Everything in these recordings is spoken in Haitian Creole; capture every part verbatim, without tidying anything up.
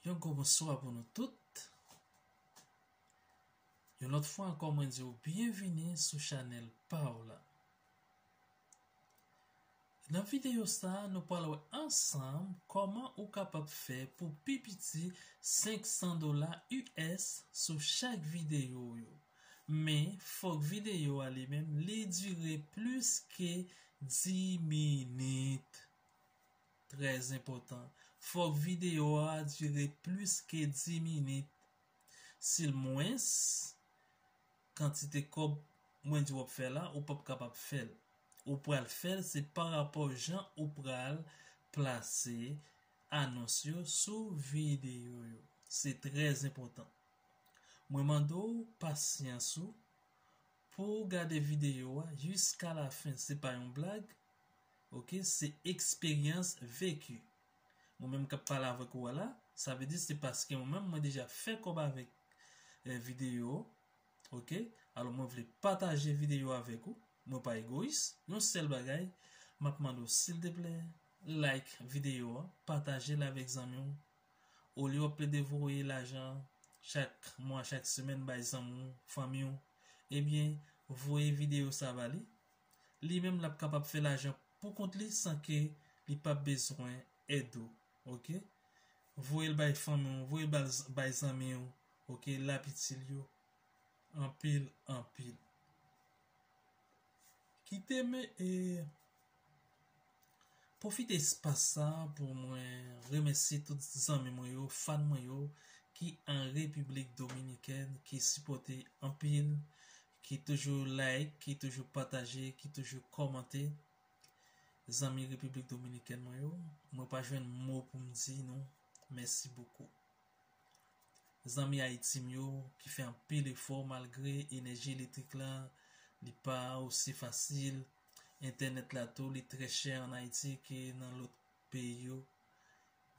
Yon gwo bonswa pou nou tout. Yon lòt fwa ankò, mwen di w byenvini sou chanèl pa w la. Nan videyo sa a, nou pral wè ansanm kòman ou kapab fè pou pi piti senk san dola U S sou chak videyo w yo. Men, fòk videyo a li menm, li dire plis ke dis minit. Trè enpòtan. Fòk videyo a dire plis ke dis minit. Si l mwens kantite kòb mwen di w ap fè la, ou p ap kapab fè l. Ou pral fè l, se pa rapò jan ou pral plase anons yo sou videyo yo. Se trè enpòtan. Mwen mande w pasyans ou pou w gade videyo a jiska lafen. Se pa yon blag, oke? Se eksperyans veki. Mwen menm k ap pale avèk ou a la, sa vle di se paske mwen menm mwen deja fè kòb avèk, eh, videyo, oke? Alò mwen vle pataje videyo avèk ou. Mwen pa egoyis. Yon sèl bagay, m ap mande w silteplè, like videyo a, pataje l avèk zanmi w. Olye w ap plede voye lajan chak mwa, chak semèn bay zanmi w, fanmi w, ebyen, voye videyo sa ba li. Li menm l ap kapab fè lajan pou kont li san ke li p ap bezwen èd ou. Oke? Voye l bay fanmi w, voye l bay, bay zanmi w. Oke? L ap itil yo anpil, anpil. Kite m, e, pwofite espas sa a pou mwen remèsye tout zanmi mwen yo, fan mwen yo, ki an Repiblik Dominikèn, ki sipòte anpil, ki toujou like, ki toujou pataje, ki toujou kòmante. Zanmi Repiblik Dominikèn mwen yo, mwen pa jwenn mo pou m di nou mèsi bokou. Zanmi Ayiti m yo ki fè anpil efò malgre enèji elektrik la, li pa osi fasil. Entènèt la tou, li trè chè an Ayiti ke nan lòt peyi yo.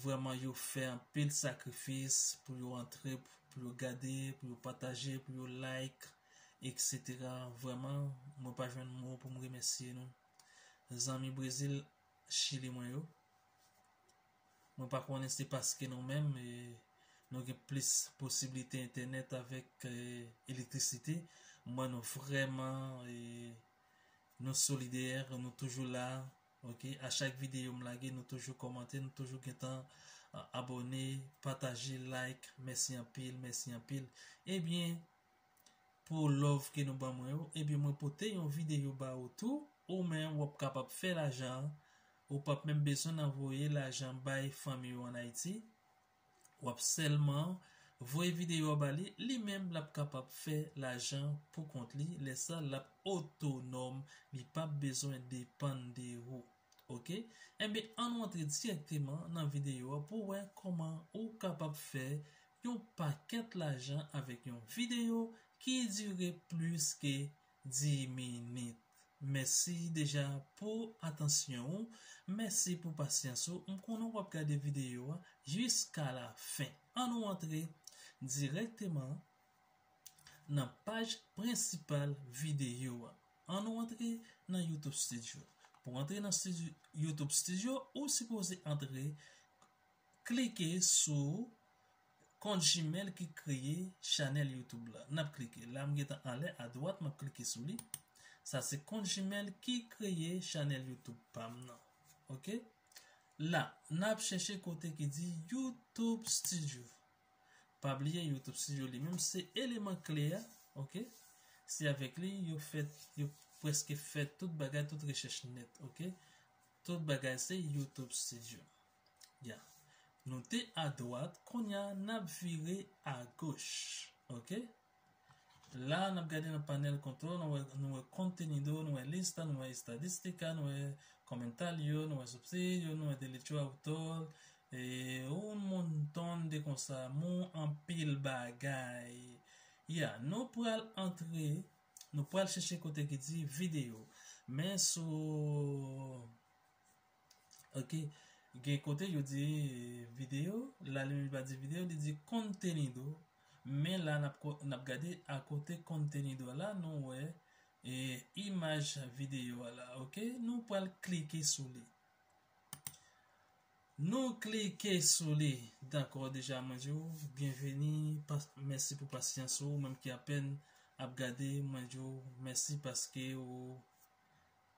Vrèman, yo fè anpil sakrifis pou yo antre, pou yo gade, pou yo pataje, pou yo like, et cetera. Vrèman, mwen pa jwenn mo pou m remèsye nou. Zanmi Brezil, Chili mwen yo. Mwen pa konnen se paske nou menm, e, nou gen plis posiblite entènèt avèk, e, elektrisite. Mwen nou vrèman, e, nou solidè, nou toujou la. Oke, a chak videyo m lage, nou toujou kòmante, nou toujou gentan, a, abòne, pataje, like. Mèsi anpil, mèsi anpil. Ebyen, pou love ke nou ban mwen yo, ebyen mwen pote yon videyo ba ou tou, ou menm w ap kapab fè lajan, ou p ap menm bezwen nan voye lajan bay fanmi ou an Ayiti. W ap sèlman voye videyo a ba li, li menm l ap kapab fè lajan pou kont li, lè sa l ap otonòm, li p ap bezwen depann de ou. Oke? Enben, ann nou antre dirèkteman nan videyo a pou wè kòman ou kapab fè yon pakèt lajan avèk yon videyo ki dire plis ke dis minit. Mèsi deja pou atansyon ou. Mèsi pou pasyans ou. M konnen w ap gade videyo a jiska lafen. Ann nou antre dirèkteman nan paj prensipal videyo a. Ann nou antre nan YouTube Studio. Pou antre nan Studio, YouTube Studio, ou sipoze antre, klike sou kont Gmail ki kreye chanèl YouTube la. N ap klike. La, m gentan anlè, adwat, m ap klike sou li. Sa se kont Gmail ki kreye chanèl YouTube pa m nan. Oke? La, n ap chèche kote ki di YouTube Studio. Pa bliye, YouTube Studio li menm se eleman kle a, oke? Se avèk li yo fè, yo prèske fè tout bagay, tout rechèch nèt, oke? Tout bagay se YouTube Studio. Ya. Nou te adwat, kounye a n ap vire agoch, oke? La, n ap gade nan panèl kontwòl, nou wè, nou wè contenido, nou wè lista, nou wè estadística, nou wè comentario, nou wè subsidio, nou wè derecho autor, e un montón de cosas, mon anpil bagay. Ya, nou pral antre, nou pral chèche kote ki di videyo. Men sou Ok, gen kote yo di videyo, la li menm li pa di videyo, li di contenido. Men la n ap ko-, n ap gade akote contenido a la, nou wè, e, imaj videyo a la, ok? Nou pral klike sou li. Nou klike sou li. Dakò, deja mwen di w byenveni, pa- mèsi pou pasyans ou, ou menm ki apèn ap gade, mwen di w mèsi paske ou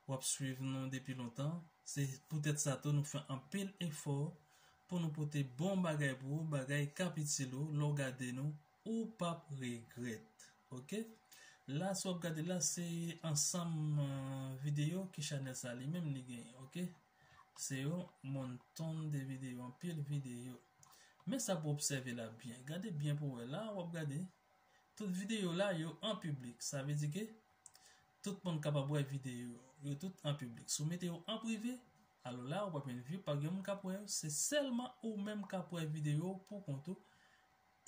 w ap swiv nou depi lontan. Se poutèt sa tou nou fè anpil efò pou nou pote bon bagay pou ou, bagay k ap itil ou, lè w gade nou, ou p ap regrèt. Oke? La, si w ap gade la, se ansanm eh, videyo ke chanèl sa li menm li genyen. Oke? Se yon monton de videyo, anpil videyo. Men sa pou obsève la byen. Gade byen pou wè la, w ap gade. Tout videyo la, yo an piblik. Sa vle di ke tout moun kapab wè videyo yo. Yo tout an piblik. Si w mete yo an prive, alò la, ou p ap jwenn view, pa gen moun k ap wè yo. Se sèlman ou menm k ap wè videyo pou kont ou.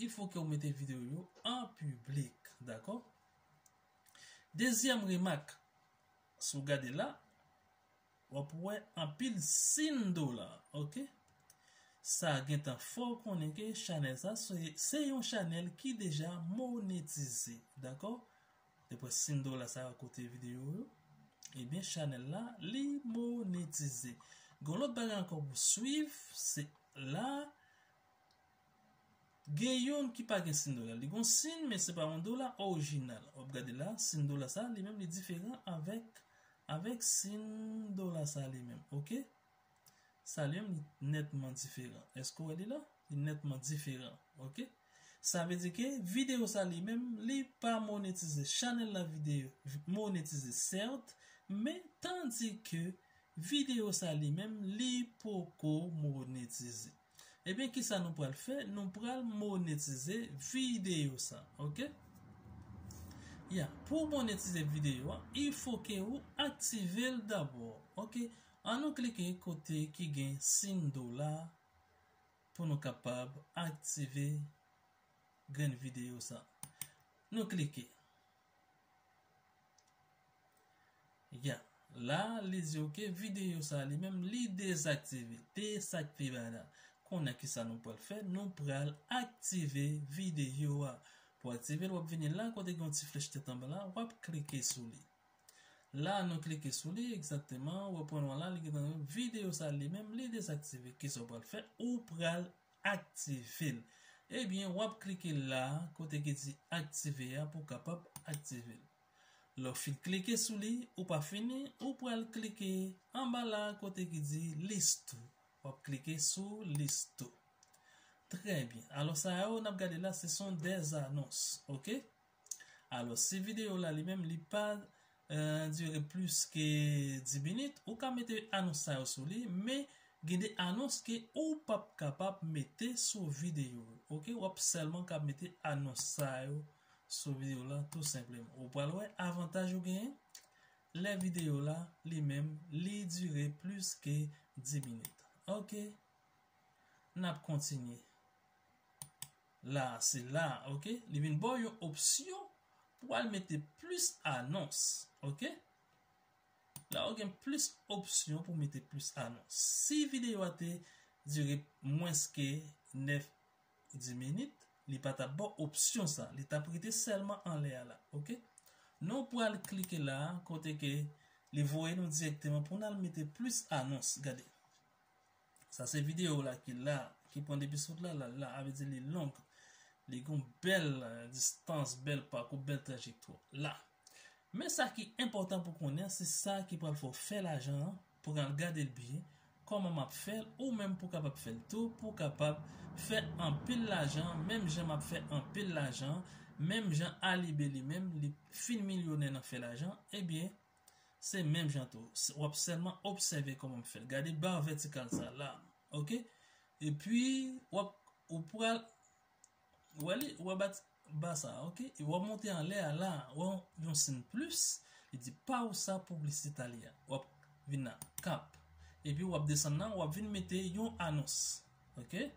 Il fo ke w mete videyo yo an piblik. Dakò? Dezyèm remak, si w gade la, w ap wè anpil sin dola, oke? Sa gentan fè w konnen ke chanèl sa se, se yon chanèl ki deja monetize, dakò? Dapre sin dola sa a kote videyo yo, ebyen chanèl la, li monetize. Gon lòt bagay ankò pou swiv, se la, Gen youn ki pa gen sin dola. Li gon sin, men se pa yon dola orijinal. W ap gade la, sin dola sa, li menm li diferan avèk, avèk sin dola sa li menm, oke? Sa li menm li nètman diferan. Èske w wè li la? Li nètman diferan, oke? Sa vle di ke videyo sa li menm, li pa monetize. Chanèl la videyo monetize, sèt, men tandike videyo sa li menm, li poko monetize. Ebyen, kisa nou pral fè? Nou pral monetize videyo sa, oke? Ya, pou monetize videyo a, il fo ke ou aktive l dabò, oke? An nou klike kote ki gen sin dola pou nou kapab aktive grenn videyo sa. Nou klike. Ya, la, li di w ke videyo sa li menm, li dezaktive. Dezaktive la. Kounye a kisa nou pral fè? Nou pral aktive videyo a. Pou aktive l, w ap vini la, kote gen yon ti flèch tèt anba la, w ap klike sou li. La, nou klike sou li, egzakteman, w ap wè nwa la, li gentan videyo sa li menm, li dezaktive. Kisa w pral fè? Ou pral aktive l. Ebyen, w ap klike la, kote ki di aktive a, pou w kapab aktive l. Lè w fin klike sou li, ou pa fini, ou pral klike anba la kote ki di list. W ap klike sou list. Trè byen. Alò, sa yo n ap gade la, se son dèz anons. Oke? Alò, si videyo la li menm, li pa eh, dire plis ke dis minit, ou ka mete anons sa yo sou li, men gen de anons ke ou p ap kapab mete sou videyo yo. Oke, w ap sèlman ka mete anons sa yo sou videyo la, tou senpleman. Ou pral wè avantaj ou genyen lè videyo la, li menm, li dire plis ke dis minit. Oke, n ap kontinye. La, se la, oke? Li vin ba w yon opsyon pou al mete plis anons, oke? La, ou gen plis opsyon pou mete plis anons. Si videyo a te dire mwens ke nèf, dis minit, li pa t ap ba w opsyon sa. Li t ap rete sèlman anlè a la, oke? Nou pral klike la, kote ke li voye nou dirèkteman pou n al mete plis anons. Gade. Sa se videyo la ki la, ki pran depi sot la, la, la, a vle di li long. Li gon bèl eh, distans, bèl pakou, bèl trajektwa. La. Men sa ki enpòtan pou konnen, se sa ki pral fè w fè lajan an, pran l gade l byen, kòman m ap fè l, ou menm pou w kapab fè l tou, pou w kapab fè anpil lajan, menm jan m ap fè anpil lajan, menm jan Alibé li menm, li fin milyonè nan fè lajan, ebyen, se menm jan tou. W ap sèlman obsève kòman m fè l. Gade ba vètikal sa la. Oke? Epi, w ap, ou pral, ou wè li, ou wè ba, ba sa, oke? E w ap monte anlè a la, w wè yon sin plis, li di pausa publicitaria. W ap vin la, kap. Epi w ap desann nan, w ap vin mete yon anons. Oke?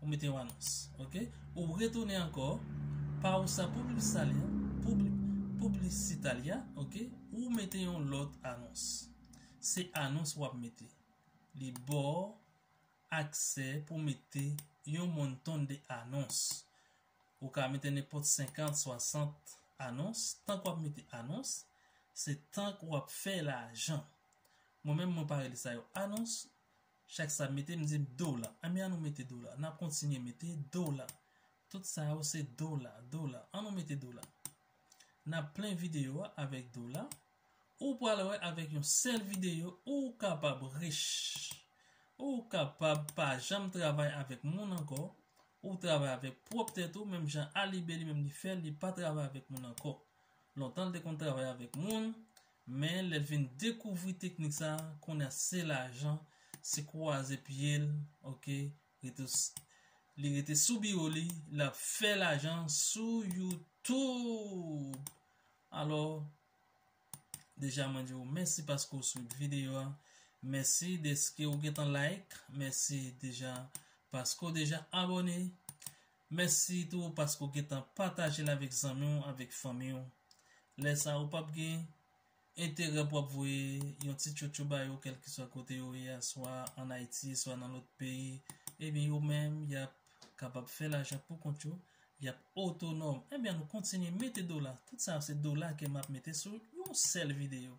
Ou mete yon anons. Oke? Ou retounen ankò, pausa publicitaria, publi, publicitaria, oke? Ou mete yon lòt anons. Se anons w ap mete. Li ba w aksè pou mete yon monton de anons. Ou ka mete nenpòt senkant, swasant anons. Tank w ap mete anons, se tank w ap fè lajan. Mwen menm, mwen pa rele sa yo anons. Chak sa m mete, m di dola. Ebyen, ann nou mete dola. N ap kontinye mete dola. Tout sa yo se dola, dola. Ann nou mete dola. N ap plen videyo a avèk dola. Ou pral wè avèk yon sèl videyo, ou kapab rich. Ou kapab pa janm travay avèk moun ankò. Ou travay avèk pwòp tèt ou, menm jan Alibé li menm li fè, li pa travay avèk moun ankò. Lontan l te konn travay avèk moun, men lè l vin dekouvri teknik sa, kounye a se lajan, se kwaze pye l, oke, rete s-, li rete sou biwo li, l ap fè lajan sou YouTube. Alò, deja mwen di w mèsi paske w swiv videyo a. Mèsi dèske w gentan like. Mèsi deja paske w deja abòne. Mèsi tou paske w gentan pataje l avèk zanmi w, avèk fanmi w. Lè sa a, ou p ap gen enterè pou w ap voye yon ti tchotcho ba yo, kèlkeswa kote yo ye a, swa ann Ayiti, swa nan lòt peyi. Ebyen, yo menm, y ap kapab fè lajan pou kont yo, y ap otonòm. Ebyen, nou kontinye mete dola. Tout sa yo se dola ke m ap mete sou yon sèl videyo.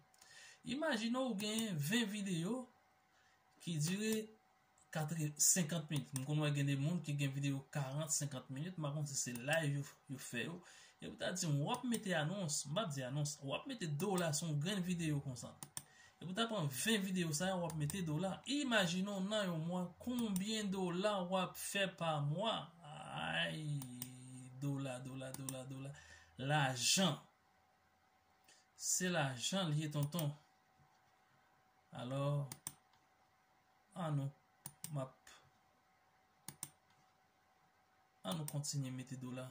Imajine w gen ven videyo ki dire katre-, senkant minit. M konn wè gen de moun ki gen videyo karant, senkant minit, m pa konn si se live yo, yo fè yo. Epi w ta di m, w ap mete anons, m p ap di anons, w ap mete dola sou yon grenn videyo konsa. Epi w ta pran ven videyo sa yo, w ap mete dola. Imajine w nan yon mwa, konbyen dola w ap fè pa mwa? Ay, dola, dola, dola, dola. Lajan. Se lajan l ye, tonton. Alò, ann nou, m ap, ann nou kontinye mete dola.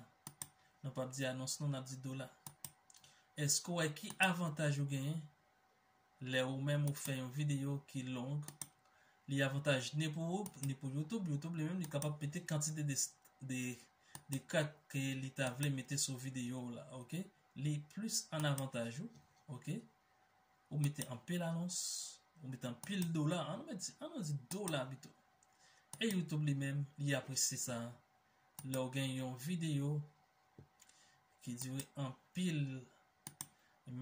Nou p ap di anons non, n ap di dola. Èske w wè ki avantaj ou genyen lè ou menm ou fè yon videyo ki long? Li avantaj ni pou ou, ni pou YouTube. YouTube li menm, li kapab mete kantite de, de, de kat ke li ta vle mete sou videyo w la, oke? Li plis an avantaj ou, oke? Ou mete anpil anons, ou mete anpil dola, ann nou mete, ann nou di dola pito. E YouTube li menm, li apresye sa. Lè w gen yon videyo ki dire anpil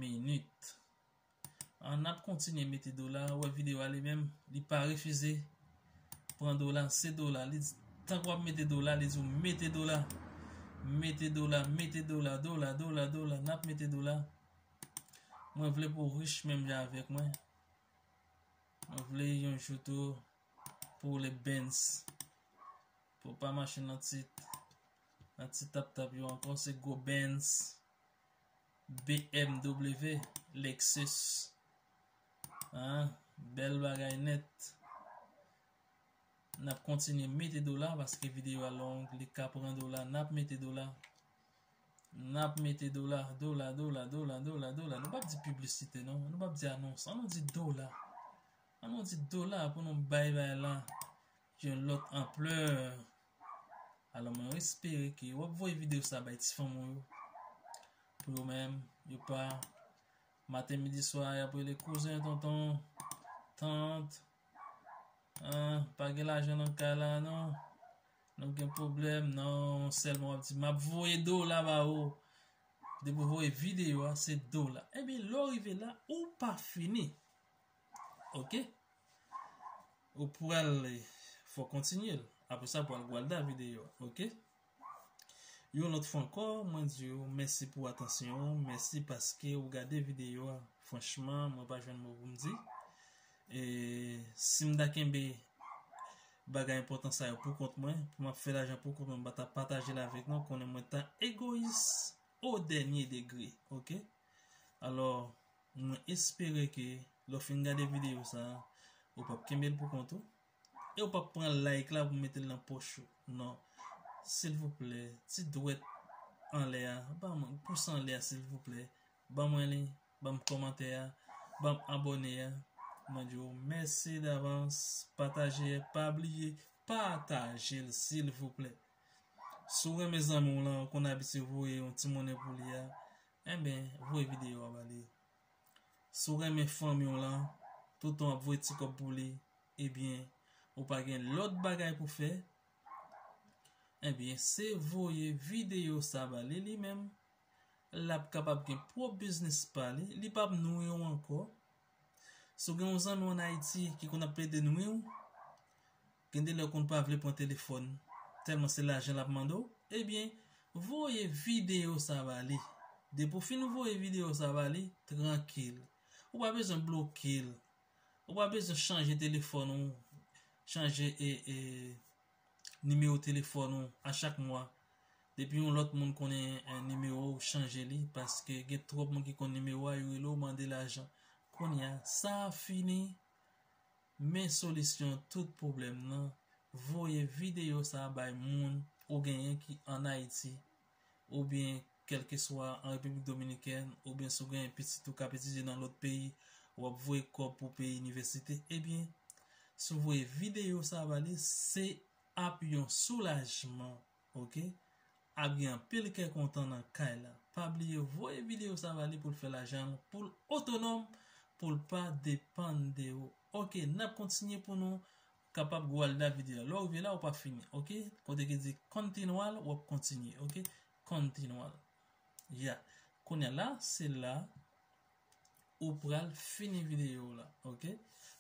minit. Ann ap kontinye mete dola, ou wè videyo a li menm, li pa refize pran dola, se dola. Li di, tank w ap mete dola, li di w mete dola. Mete dola, mete dola, dola, dola, dola, n ap mete dola. Mwen vle pou w rich menm jan avèk mwen. Mwen vle yon jou tou pou w le Benz. Pou w pa mache nan ti, nan ti tap tap yo ankò, se gwo Benz, B M W, Lexus. Hein? Bèl bagay nèt. N ap kontinye mete dola paske videyo a long, li ka pran dola, n ap mete dola. N ap mete dola, dola, dola, dola, dola, dola. Nou p ap di piblisite non, nou p ap di anons, ann nou di dola. Ann nou di dola pou nou bay bagay la yon lòt anplè. Alò, mwen espere ke w ap voye videyo sa bay ti fanmi w yo. Pou yo menm, yo pa maten, midi, swa, y ap rele kouzen, tonton, tant, ah, pa gen lajan nan kay la, non. Nou gen pwoblèm, non. Sèlman w ap di, m ap voye dola ba ou. Depi w voye videyo a, se dola. Ebyen, lè w rive la, ou pa fini. Oke? Ou pral, fò kontinye l. Apre sa, pral gwalda videyo a. Oke? Yon lòt fwa ankò, mwen di w mèsi pou atansyon w, mèsi paske w gade videyo a. Franchman, mwen pa jwenn mo pou m di. E si m ta kenbe bagay enpòtan sa yo pou kont mwen, pou m ap fè lajan pou kont mwen, m pa ta pataje l avèk nou, konnen mwen ta egoyis o dènye degre, oke? Alò, mwen espere ke lè w fin gade videyo sa a, ou p ap kenbe l pou kont ou. E w p ap pran like la pou mete l nan pòch ou. Non. Silvouplè, ti dwèt anlè a, ban mwen pous anlè a, silvouplè. Ban mwen li, ban m kòmantè a, ban m abòne a. Mwen di w mèsi davans. Pataje, pa bliye, pataje l, silvouplè. Si w renmen zanmi w lan, ou konn abitye voye yon ti monnen pou li a, enben, voye videyo a ba li. Si w renmen fanmi w lan, toutan w ap voye ti kòb pou li, ebyen, ou pa gen lòt bagay pou fè, ebyen, se voye videyo sa ba li, li menm, l ap kapab gen pwòp biznis pa li, li p ap nwi w ankò. Si w gen yon zanmi w ann Ayiti ki konn ap plede nwi w, Gen de lè w konn pa vle pran telefòn, tèlman se lajan l ap mande w. Ebyen, voye videyo sa ba li. Depi w fin voye videyo sa ba li, trankil. Ou pa bezwen bloke l. Ou pa bezwen chanje telefòn ou, chanje e, e, nimewo telefòn ou a chak mwa. Depi yon lòt moun konnen, e, nimewo ou, chanje li, paske gen twòp moun ki konn nimewo a, yo rele w mande lajan. Kounye a, sa fini, men solisyon tout pwoblèm nan, voye videyo sa bay moun ou genyen ki ann Ayiti, oubyen kèlkeswa an Repiblik Dominikèn, oubyen si w genyen pitit ou k ap etidye nan lòt peyi, w ap voye kòb pou peye inivèsite, ebyen, si w voye videyo sa ba li, se ap yon soulajman, oke? Ap gen anpil kè kontan nan kay la. Pa bliye voye videyo sa ba li pou l fè lajan l, pou l otonòm, pou l pa depann de ou. Oke, n ap kontinye pou nou kapab gwalda videyo. Lè w rive la, ou pa fini, oke? Kote ki di kontinwal, w ap kontinye, oke? Kontinwal. Ya. Kounye a la, se la ou pral fini videyo w la, oke?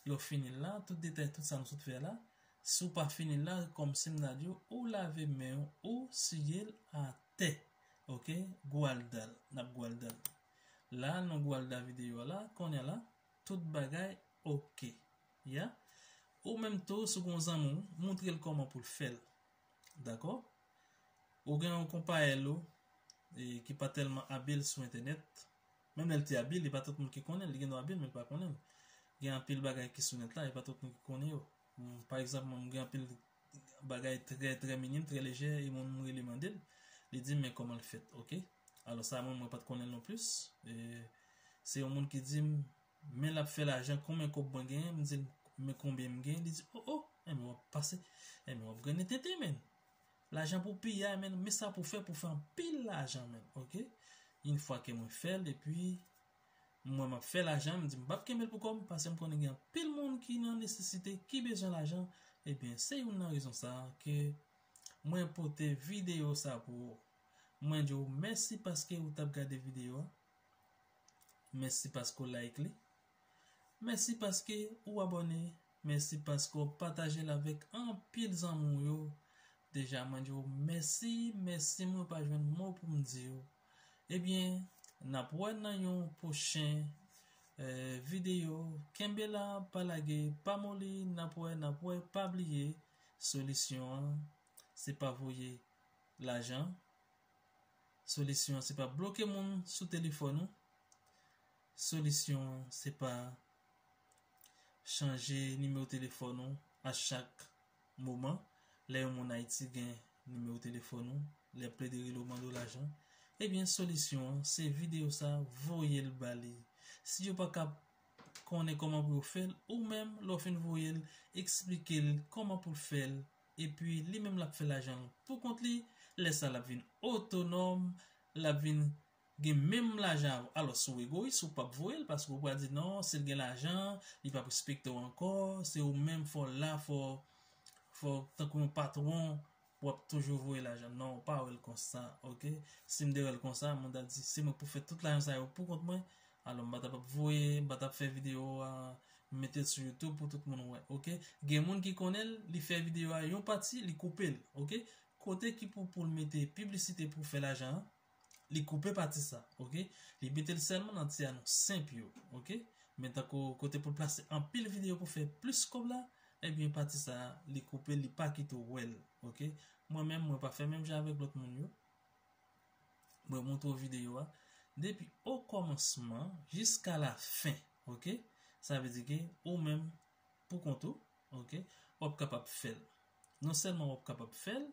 Lè w fini l la, tout detay, tout sa nou sot fè la, si w pa fini l la, kòmsi m ta di w, ou lave men w, ou siye l atè, oke? Gwalda l, n ap gwalda l. La, nou gwalda videyo a la, kounye a la, tout bagay oke. Ya. Ou menm tou, si w gen yon zanmi w, montre l kòman pou l fè l. Dakò? Ou gen yon konpayèl ou, e, ki pa tèlman abil sou entènèt. Menm lè l te abil, li pa tout moun ki konnen l. Li gen dwa abil, men l pa konnen l. Gen anpil bagay ki sou nèt la, e pa tout moun ki konnen yo. Mm, pa egzanp, mwen, m gen anpil bagay trè, trè minim, trè lejè, e moun m rele mande l, li di m men kòman l fèt, oke? Alò sa, mwen, mwen pa t konnen l non plis. E, se yon moun ki di m, men l ap fè lajan, konbyen kòb mwen genyen? M di l, men konbyen m genyen? Li di, o, o, enben w ap pase, enben w ap grennen tenten, men. Lajan pou piya, men, men sa pou fè, pou fè anpil lajan, men, oke? Yon fwa ke mwen fè l, epi mwen m ap fè lajan, m di m p ap kenbe l pou kò m, paske m konnen gen anpil moun ki nan nesesite, ki bezwen lajan, ebyen, se youn nan rezon sa a ke mwen pote videyo sa pou ou. Mwen di w mèsi paske ou t ap gade videyo a. Mèsi paske w like li. Mèsi paske ou abòne. Mèsi paske w pataje l avèk anpil zanmi w yo. Deja, mwen di w mèsi, mèsi, mwen pa jwenn mo pou m di w. Ebyen, n ap wè nan yon pwochen, eh, videyo. Kenbe la, pa lage, pa moli, n ap wè, n ap wè, pa bliye, solisyon an, se pa voye lajan. Solisyon an, se pa bloke moun sou telefòn ou. Solisyon an, se pa chanje nimewo telefòn ou a chak moman. Lè yon moun Ayiti gen nimewo telefòn ou, lè l ap plede rele w mande w lajan. Ebyen, solisyon an, se videyo sa, voye l ba li. Si yo pa ka konnen kòman pou yo fè l, ou menm, lè w fin voye l, eksplike l kòman pou l fè l, epi li menm l ap fè lajan l pou kont li, lè sa l ap vin otonòm, l ap vin gen menm lajan avè w. Alò, si w egoyis, ou p ap voye l, paske w pral di, non, si l gen lajan, li p ap respekte w ankò, se ou menm, fò w la, fò, fò w tankou yon patwon, w ap toujou voye lajan. Non, w pa wè l konsa, oke? Si m te wè l konsa, mwen t ap di, se mwen k pou fè tout lajan sa yo pou kont mwen, alò m pa t ap voye, m pa t ap fè videyo a, mete l sou YouTube pou tout moun wè, oke? Gen moun ki konnen l, li fè videyo a yon pati, li koupe l, oke? Kote ki pou, pou l mete piblisite pou fè lajan an, li koupe pati sa, oke? Li mete l sèlman nan ti anons senp yo, oke? Men tankou kote pou l plase anpil videyo pou fè plis kòb la, ebyen pati sa, li koupe, li pa kite w wè l, oke? Mwen menm, mwen pa fè menm jan avèk lòt moun yo. Mwen montre w videyo a depi okòmansman jiska lafen, oke? Sa vle di ke ou menm, pou kont ou, oke? W ap kapab fè l. Non sèlman w ap kapab fè l,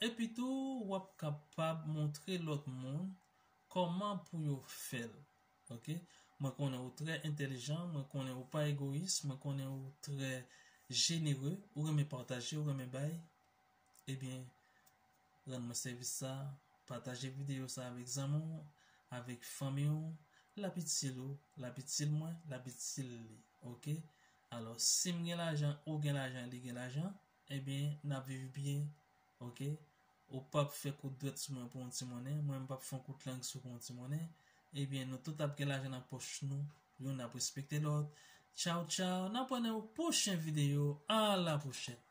epi tou w ap kapab montre lòt moun kòman pou yo fè l, oke? Mwen konnen ou trè entèlijan, mwen konnen ou pa egoyis, mwen konnen ou trè jenere, ou renmen pataje, ou renmen bay. Ebyen, rann mwen sèvis sa, pataje videyo sa avèk zanmi w, avèk fanmi w, l ap itil ou, l ap itil mwen, l ap itil li, oke? Alò, si m gen lajan, ou gen lajan, li gen lajan, ebyen, n ap viv byen, oke? Ou p ap fè kout dwèt sou mwen pou yon ti monnen, mwen m p ap fè yon kout lang sou pou yon ti monnen, ebyen, nou tout ap gen lajan nan pòch nou, youn ap respekte lòt. Tchaw, tchaw, n ap wè nan yon pwochen videyo, a la pwochèn.